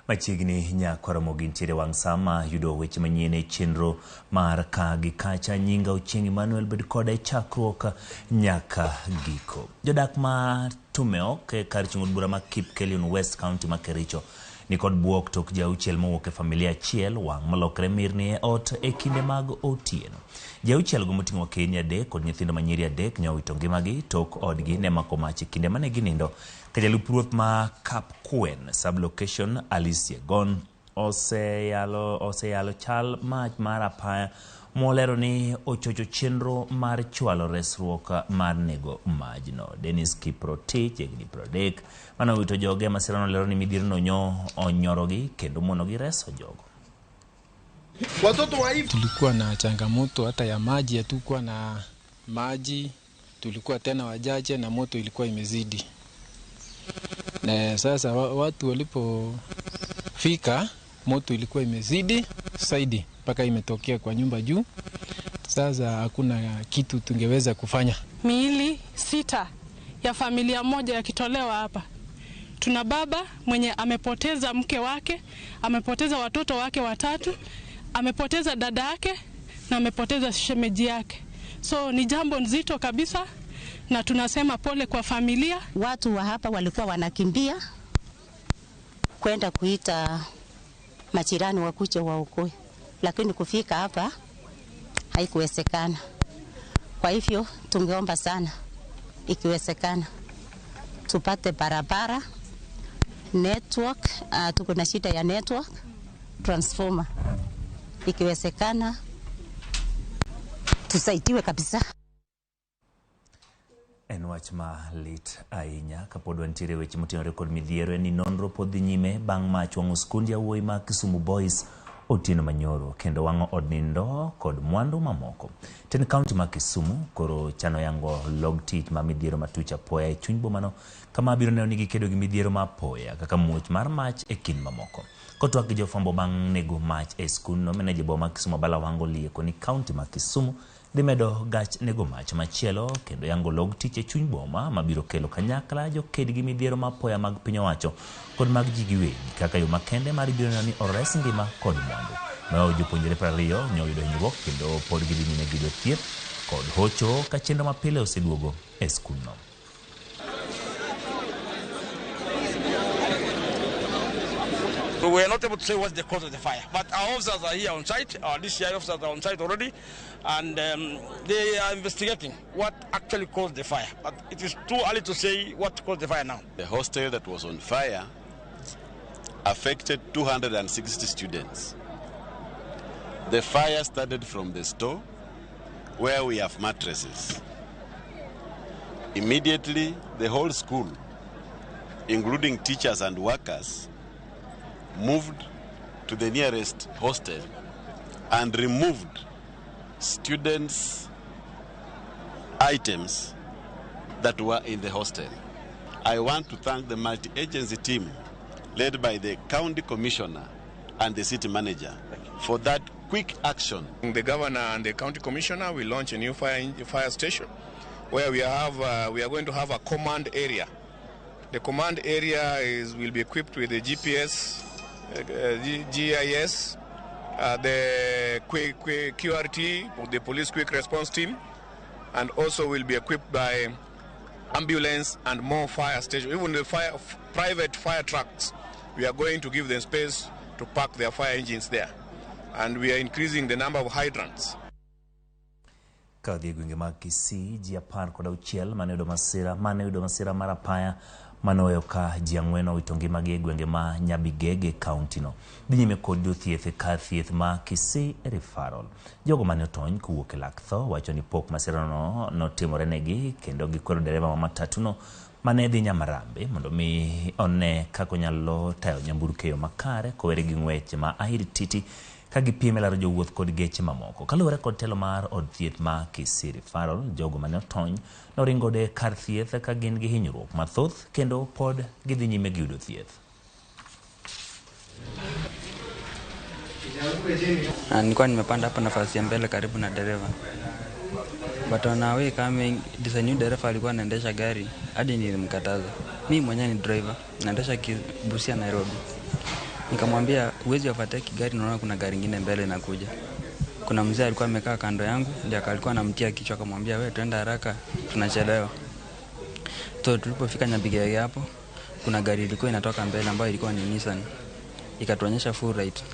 Machiegni nyakwa Ramogi nitiere wang' sama yudo weche manyien e chenro mar ka gi kacha. Nyinga Ochieng' Emmanuel, bed koda e chakruok nyaka giko. Jodak ma Tumeok e kar chung' od bura ma Kipkelion West, County ma Kericho nikod buok tok ji auchiel mowuok e familia achiel wang' molokre mirni e ot e kinde mag otieno. Ji auchiel go moting'o wakeyni 3 kod nyithindo manyiri 3 ne owito ngimagi tok odgi ne mako mach e kinde mane ginindo. Ka jalup ruoth ma Kapkwen sub-location Alice Yegon oseyalo chal mach mar apaya molero ni ochocho chenro mar chwalo resruok mar nego majno. Dennis Kiprotich, higni 30, mane owito joge e masirano lero ni midhierno nyo onyorogi kendo monogi reso jogo. Tulikuwa na changamoto hata ya maji, hatukuwa na maji, tulikuwa tena wajache na moto ilikuwa imezidi. Na sasa watu walipofika moto ilikuwa imezidi zaidi mpaka imetokea kwa nyumba juu. Sasa hakuna kitu tungeweza kufanya. Miili 6 ya familia moja yakitolewa hapa. Tuna baba mwenye amepoteza mke wake, amepoteza watoto wake 3, amepoteza dada yake na amepoteza shemeji yake. So ni jambo nzito kabisa na tunasema pole kwa familia. Watu wa hapa walikuwa wanakimbia kwenda kuita majirani wakuje waokoe, lakini kufika hapa haikuwezekana. Kwa hivyo tungeomba sana ikiwezekana tupate barabara, network, tuko na shida ya network, transformer. Ikiwezekana tusaidiwe kabisa. En wach ma lit ahinya kapod wantiere weche motenore kod midhiero en ni nonro pod dhi nyime bang' mach wang'o skund yawuoyi ma Kisumu Boys otieno manyoro kendo wang'o od nindo kod mwandu mamoko. Ten county ma Kisumu koro chano yango log tich ma midhiero matuch apoya e chuny bomano kama biro neno ni gikedo gi midhiero ma apoya kaka muoch mar mach e kind mamoko. Kotwak gi jofwambo bang' nego mach e skundno, meneja boma ma Kisumu Abala Wango olieko ni county ma Kisumu dhi medo gach nego mach machielo kendo yango log tich e chuny boma mabiro kelo kanyakla joked gi midhiero ma apoya mag piny owacho kod mag ji giwegi kaka yo makende mar biro neno ni ores ngima kod mwandu. Maoyo jopuonjre 20 ne oyudo hinyruok kendo pod gidhi nyime gi yudo thieth kod hocho ka chenro mapile oseduogo e skundno. We are not able to say what's the cause of the fire, but our officers are here on site, our DCI officers are on site already, and they are investigating what actually caused the fire. But it is too early to say what caused the fire now. The hostel that was on fire affected 260 students. The fire started from the store where we have mattresses. Immediately, the whole school, including teachers and workers, moved to the nearest hostel and removed students' items that were in the hostel. I want to thank the multi-agency team led by the county commissioner and the city manager for that quick action. The governor and the county commissioner will launch a new fire station where we are going to have a command area. The command area will be equipped with the GPS, GIS, the QRT, the police quick response team, and also will be equipped by ambulance and more fire stations. Even the private fire trucks, we are going to give them space to park their fire engines there. And we are increasing the number of hydrants. Ka dhi e gwenge mag Kisii, ji 16 mane oyudo masira mar apaya mane oweyo ka ji 4 owito ngimagi e gwenge ma Nyabigege county no. Dhi nyime kod yudo thieth e kar thieth ma Kisii Referral. Jogo mane otony kowuok e lak tho wacho ni pok masirano notimore negi kendo gikwero dereba ma matatu no mane dhi Nyamarambe mondo mi one kaka onyalo tayo nyamburko e yo makare kowere gi ng'wech ma ahirtiti ka gipiem e laro jowuoth kod geche mamoko. Kaluwore kod telo mar od thieth ma Kisii Referral, jogo mane otony noringo e kar thieth ka gin gi hinyruok mathoth kendo pod gidhi nyime gi yudo thieth. Nilikuwa nimepanda hapa nafasi ya mbele karibu na dereva. But on our way coming, this new dereva alikuwa anaendesha gari hadi nilimkataza. Mimi mwenyewe ni driver, naendesha Busia Nairobi. Nikamwambia huwezi overtake gari, naona kuna gari ingine mbele inakuja. Kuna mzee alikuwa amekaa kando yangu, ndiye alikuwa anamtia kichwa, akamwambia wewe, twende haraka, tunachelewa. So tulipofika Nyabigege hapo, kuna gari ilikuwa inatoka mbele ambayo ilikuwa ni Nissan, ikatuonyesha full right,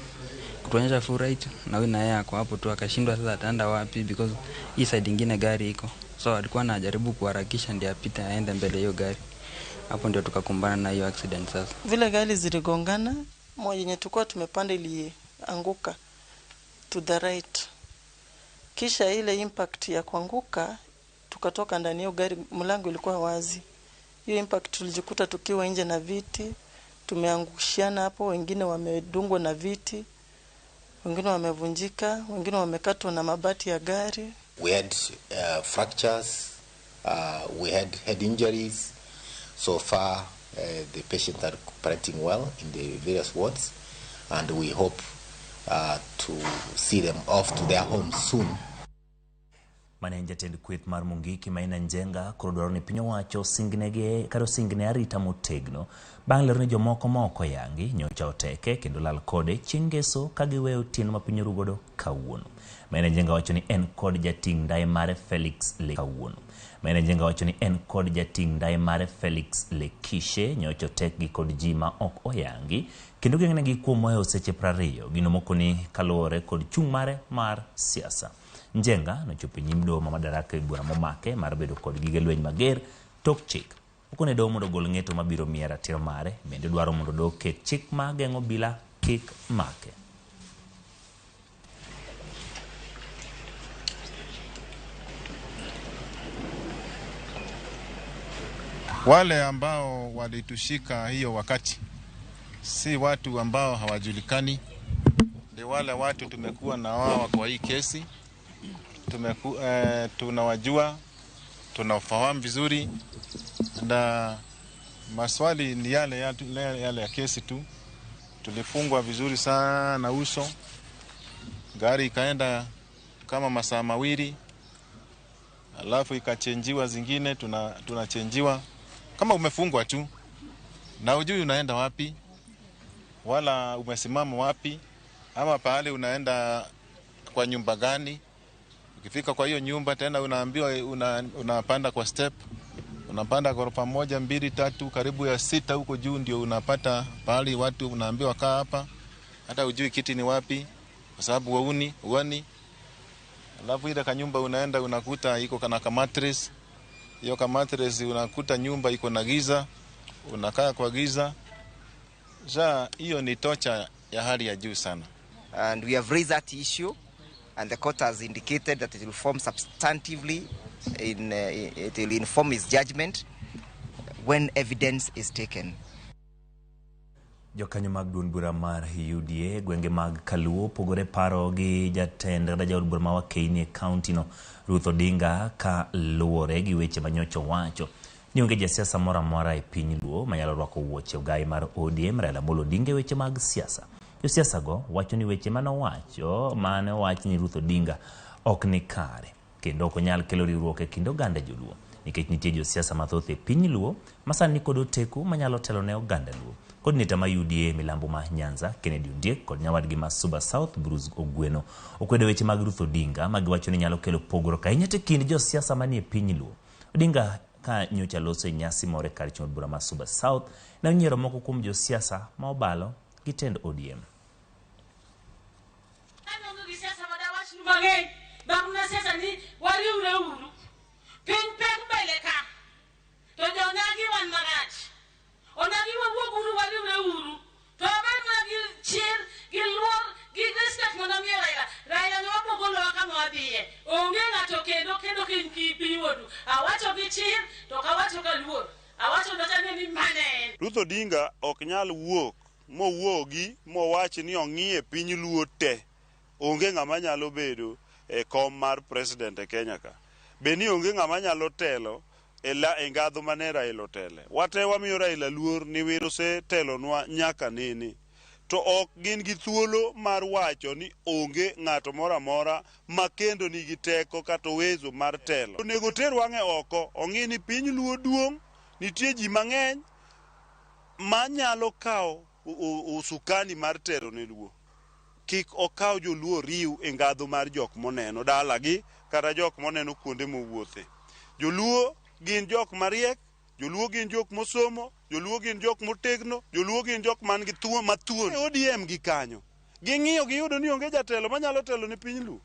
kutuonyesha full right, na huyu naye ako hapo tu, akashindwa sasa ataenda wapi because hii side ingine gari iko, so alikuwa anajaribu kuharakisha ndiye apite aende mbele hiyo gari. Hapo ndio tukakumbana na hiyo accident sasa. Vile gari ziligongana, moja yenye tulikuwa tumepanda ilianguka to the right, kisha ile impact ya kuanguka tukatoka ndani hiyo gari, mlango ilikuwa wazi. Hiyo impact tulijikuta tukiwa nje na viti, tumeangushiana hapo, wengine wamedungwa na viti, wengine wamevunjika, wengine wamekatwa na mabati ya gari. We had fractures, we had head injuries. So far, the patients are cooperating well in the various wards, and we hope to see them off to their homes soon. Mane en jatend kweth mar Mungiki Maina Njenga koro dwaro ni piny owacho osingnegi kata osingne arita motegno bang' lero ni jomoko ma ok oyangi nyocha oteke kendo lal kode chieng' ngeso ka giweyo otieno ma piny oru godo kawuono. Maina Njenga wacho ni en kod jating' ndae mare Felix Le kawuono. Maina Njenga wacho ni en kod jating' ndae mare Felix Lekishe nyocha otekgi kod ji ma ok oyangi kendo geng'negi kuom weyo seche 20 gino moko ni kaluwore kod chung' mare mar siasa. Njenga nochopo e nyim doho ma Madaraka e bura momake mar bedo kod gige lweny mager tok chik. Okone doho mondo ogol ng'eto mabiro miye ratiro mare, bende dwaro mondo doho ket chik ma geng'o obila kik make. Wale ambao walitushika hiyo wakati si watu ambao hawajulikani, ni wale watu tumekuwa na wao kwa hii kesi. Tunawajua, tunafahamu vizuri, na maswali ni yale yale ya kesi tu. Tulifungwa vizuri sana uso, gari ikaenda kama masaa mawili, alafu ikachenjiwa zingine, tunachenjiwa kama umefungwa tu na hujui unaenda wapi wala umesimama wapi ama pahali unaenda kwa nyumba gani. Ukifika kwa hiyo nyumba tena unaambiwa unapanda kwa step, unapanda ghorofa 1, 2, 3 karibu ya 6 huko juu ndio unapata pahali watu unaambiwa kaa hapa, hata hujui kiti ni wapi kwa sababu huoni. Alafu ile kanyumba unaenda unakuta iko kana ka mattress, hiyo ka mattress unakuta nyumba iko na giza, unakaa kwa giza. Sasa hiyo ni tocha ya hali ya juu sana. And we have raised that issue, and the court has indicated that it will form substantively, it will inform its judgment when evidence is taken. Jokanyo mag duond bura mar UDA gwenge mag Kaluo pogore paro gi jatend kata jaod bura ma Wakeini e kaunti no Ruth Odinga ka luwore gi weche manyocha owacho ni onge jasiasa moro amora e piny Luo manyalo rwako wuoche ogai mar ODM Raila Amolo Odinga e weche mag siasa. Josiasa go wacho ni weche manowacho mane owach ni Ruth Odinga ok ni kare kendo ok onyal kelo riwruok e kind oganda joluo nikech nitie josiasa mathoth e piny Luo ma sani nikod oteku manyalo telo ne oganda Luo. Coordinator ma UDA milambo ma Nyanza Kennedy Ondiek kod nyawadgi ma Suba South Bruce Ogweno okwedo weche mag Ruth Odinga magiwacho ni nyalo kelo pogruok ahinya e kind josiasa manie piny Luo. Odinga ka nyocha loso e nyasi moro e kar chung' bura ma Suba South ne onyiero moko kuom josiasa ma obalo gi tend ODM. Ruth Odinga ok nyal wuok mowuogi mowach ni ong'iye piny Luo te. Onge ng'ama nyalo bedo e kom mar president e Kenya ka. Be ni onge ng'ama nyalo telo e ngadho mane Raila otele. Wate wamiyo Raila luor ni wir osetelonwa nyaka nene. To ok gin gi thuolo mar wacho ni onge ng'ato moro amora ma kendo nigi teko kata uwezo mar telo. Onego ter wang'e oko, ong'i ni piny Luo duong', nitie ji mang'eny manyalo kawo usukani mar telo ne Luo, kik okaw joluo riw e ngadho mar jok moneno dalagi kata jok moneno kuonde mowuothe. Joluo gin jok mariek, joluo gin jok mosomo, joluo gin jok motegno, joluo gin jok man gi thuo mathuon. ODM gi kanyo ging'iyo giyudo ni onge jatelo manyalo telo ne piny Luo.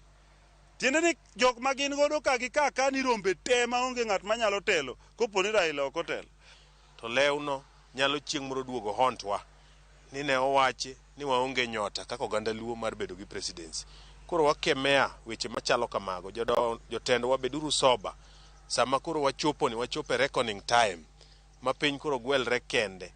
Tiende ni jok ma gin godo ka gi ka ka ni rombe te maonge ng'at manyalo telo kopo ni Raila ok otelo. To lewno nyalo chieng' moro duogo hontwa ni ne owachi ni waonge nyota kaka oganda Luo mar bedo gi presidency. Koro wakemea weche machalo kamago. Jotendwa beduru sober. Sama koro wachopo ni wachopo e reckoning time ma piny koro gwelre kende.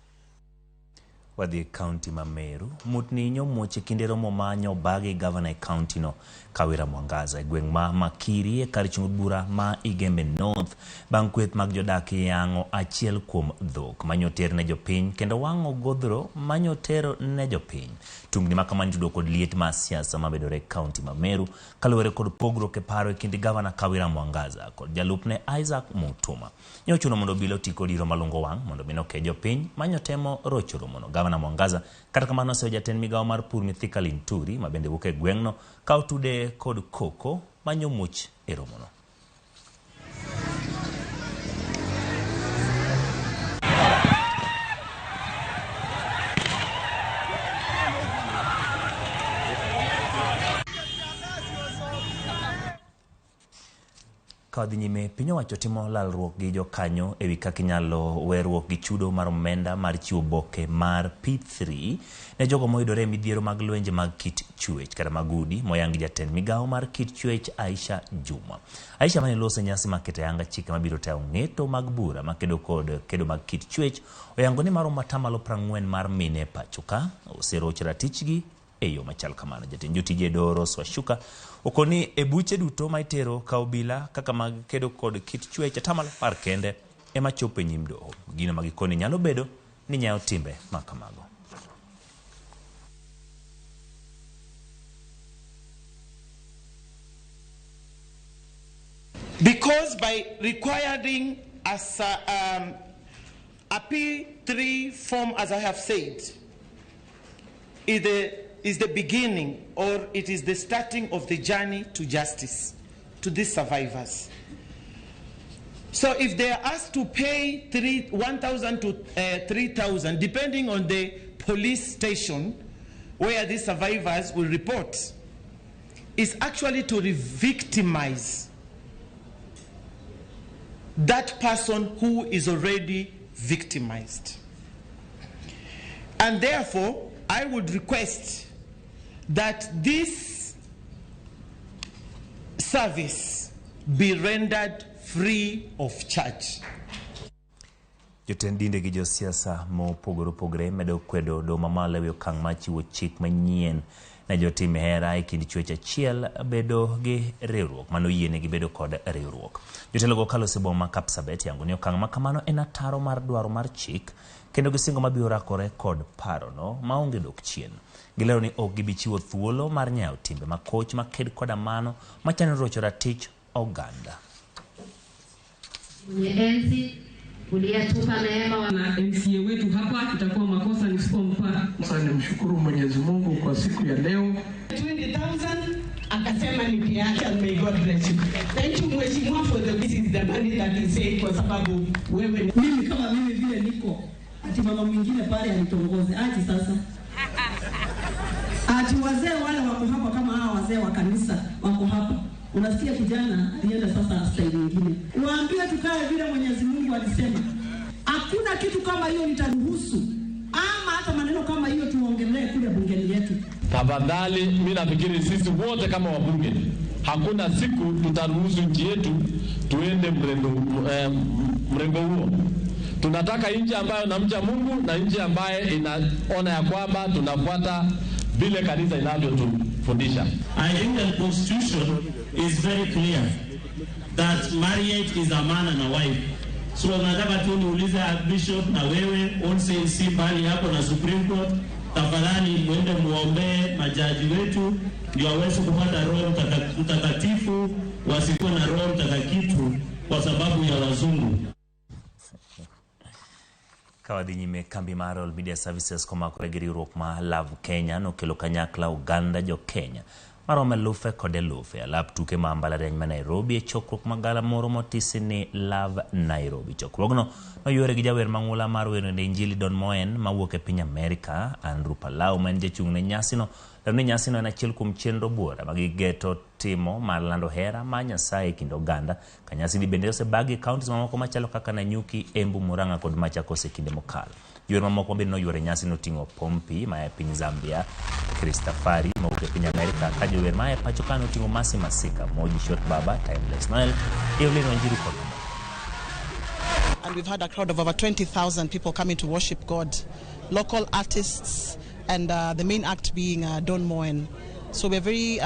Wadhi e kaunti ma Meru. Mutni nyomuoch e kinde romo ma nyobagi gavana e kaunti no Kawira Mwangaza e gweng' ma Makiri e kar chung' bura ma Igembe North bang' kweth mag jodak yang'o achiel kuom dhok manyoter ne jopiny kendo wang'o godhro manyoter ne jopiny. Tungni ma kamano itudo kod liet mar siasa mabedore e kaunti ma Meru kaluwore kod pogruok e paro e kind gavana Kawira Mwangaza kod jalupne Isaac Mutuma. Ne ochuno mondo obila oti kod iro malungo wang' mondo mi noke jopiny manyotemo rocho romono. Gavana Mwangaza kata kamano oseyo jatend migawo mar pur Mithika Linturi ma bende wuok e gweng'no ka otude kod koko manyomuoch e romono. Ka wadhi nyime, piny owacho timo lalruok gi jokanyo ewi kaka inyalo weruok gi chudo mar omenda mar chiwo oboke mar P3 ne jogo moyudore e midhiero mag lwenje mag kit chwech kata mag udi moyangi jatend migawo mar kit chwech Aisha Juma. Aisha mane loso nyasi mar keto ayanga chike mabiro tayo ng'eto mag bura makedo kod kedo mag kit chwech oyango ni maromo atamalo 40 mar mine e pacho ka oseroch ratichgi e yo machal kamano. Jatend jotije e doho Rose Washuka okoni e buche duto ma itero ka obila kaka mag kedo kod kit chwech atamalo 10 kende ema chopo e nyim doho. Gino ma gikone nyalo bedo ni nyayo timbe ma kamago. Because by requiring a P3 form, as I have said, is the beginning, or it is the starting of the journey to justice, to these survivors. So if they are asked to pay 1,000 to 3,000, depending on the police station where these survivors will report, is actually to re-victimize that person who is already victimized. And therefore, I would request that this service be rendered free of charge. Jotend dinde gi josiasa mopogore opogore medo kwedo doho mamalo ewi okang' mar chiwo chik manyien ne jotim hera e kind chwech achiel bedo gi riwruok mano yienegi bedo kod riwruok. Jotelogo kaloso e boma ma Kapsabet yango ni okang' ma kamano en ataro mar dwaro mar chik kendo gisingo mabiro rakore kod parono maonge dok chien. Gilero ni ok gibi chiwo thuolo mar nyayo timbe makoch maked koda mano machano rocho ratich oganda. Mwenye enzi uliyetupa neema na MCA wetu hapa, itakuwa makosa nisipompa. Sasa nimshukuru Mwenyezi Mungu kwa siku ya leo. 20,000 akasema nikiacha, may God bless you. Thank you Mheshimiwa for the this is the money that he said, kwa sababu wewe mimi kama mimi vile niko ati mama mwingine pale alitongoze ati sasa ati wazee wale wako hapa kama hawa wazee wa kanisa wako hapa. Unasikia kijana alienda sasa style nyingine. Waambie tukae vile Mwenyezi Mungu alisema. Hakuna kitu kama hiyo nitaruhusu, ama hata maneno kama hiyo tuongelee kule bungeni yetu. Tafadhali, mimi nafikiri sisi wote kama wabunge hakuna siku tutaruhusu nchi yetu tuende mrengo huo. Tunataka nchi ambayo inamcha Mungu na nchi ambayo inaona ya kwamba tunafuata vile kanisa inavyotufundisha. I think the constitution is very clear that marriage is a man and a wife. So nataka tu niulize Bishop na wewe All Saints mbali hapo na Supreme Court, tafadhali muende muombe majaji wetu ndio waweze kupata Roho Mtakatifu, wasikuwe na Roho Mtakatifu kwa sababu ya wazungu. Ka wadhi nyime, kambi mar Royal Media Services komakore gi riwruok ma Love Kenya nokelo kanyakla oganda jo Kenya maromo elufe kod elufe alap tuke ma mbalariany ma Nairobi e chokruok magala moro motisi ni Love Nairobi. Chokruogno noywere gi jawer mang'ula mar wende Injili Don Moen mawuok e piny Amerika, Andrew Palau ma en jachung' ne nyasino lero ni nyasino en achiel kuom chenro buora ma gigeto timo mar lando hera mar Nyasaye e kind oganda. Ka nyasini bende osebagi e counties mamoko machalo kaka Nanyuki, Embu, Murang'a kod Machakos e kinde mokalo. Jower mamoko mabende noyworo e nyasino oting'o Pompi maya e piny Zambia, Christafari mawuok e piny Amerika, ka jower maya e pacho ka noting'o Mercy Masika, Moji Short Baba, Timeless Noel, Evelyn Wanjiru kod mamoko. And we've had a crowd of over 20,000 people coming to worship God. Local artists, and the main act being Don Moen. So we're very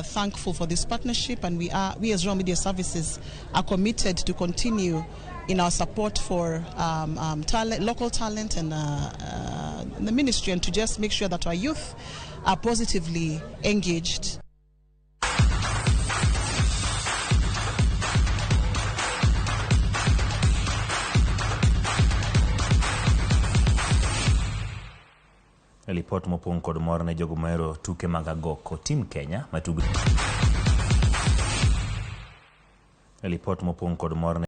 thankful for this partnership, and we as Royal Media Services are committed to continue in our support for talent, local talent and the ministry, and to just make sure that our youth are positively engaged. Lipot mopong' kod mor ne jogo mohero tuke mag agoko Team Kenya matugo. Lipot mopong' kod mor ne